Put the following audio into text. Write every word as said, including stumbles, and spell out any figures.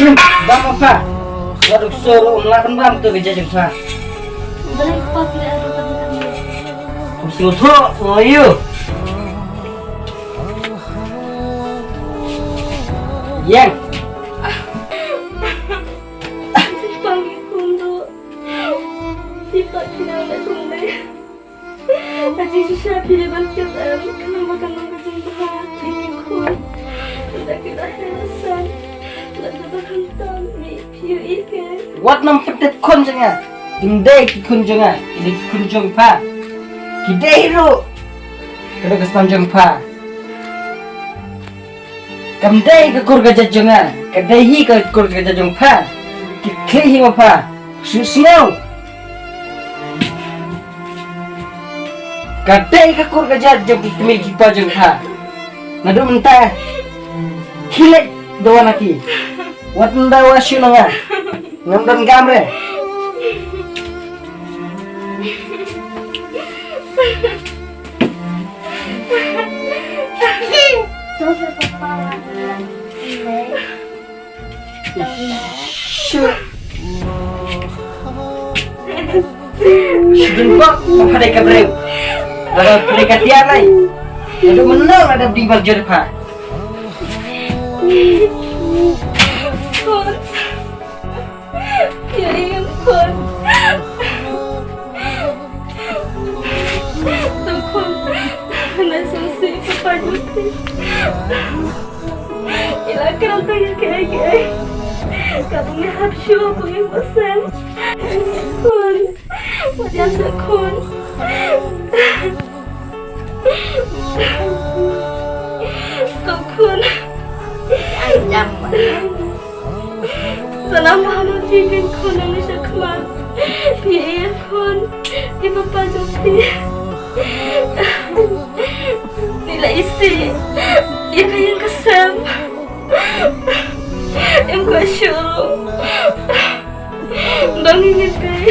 Bam ma pha. Wat uk sur um lah ban bam tu ka jajang pha. Balei pha phi la ruh ban bam? Kum sngewthuh ngan ïoh. Ïeng. Phi pang i khun ruh. Phi pang i khun ruh. Ati shisha phi dei ban kit em, khnang ba kan long ka jingbha ïa ki khun. Ynda ki la heh la san, lada ba khamtam mih phi ïohi kein. Wat nym pyntip khun jong nga. Kim dei ki khun jong nga, ki dei ki khun jong pha. Ki dei hi ruh. Ka dei ka sdang jong pha. Kam dei ka kur ka jait jong nga, ka dei hi ka kur ka jait jong pha. Ki khlieh hi ma pha. Shu sngew. Ka dei ka kur ka jait jong ki kmie ki kpa jong pha. Naduh mynta khie leit da wan na ki. Wat ym dawa shuh na nga. Ngam don kam re. Shu. Shu dun bok, ma pha dei ka briew. Lada pha dei ka tiar lai. Lada mynno lada bdi bak jor pha. Ïa, ïa, khun. Tang khun. Na sngewsih papa jong phi. I la kren tang ïa kiei kiei. Katba ngi hap shuh ba ngi hap sem. Khun. Wat ïa sngewsih khun. Ko khun. Ai jam ba. Salam ba hana phi kin khun nang sha khmat. Phi ïa khun. Phi papa jong phi. Ni la isih. Ïa ka ïing ka sem. Em ko shu. Dang ïa kai.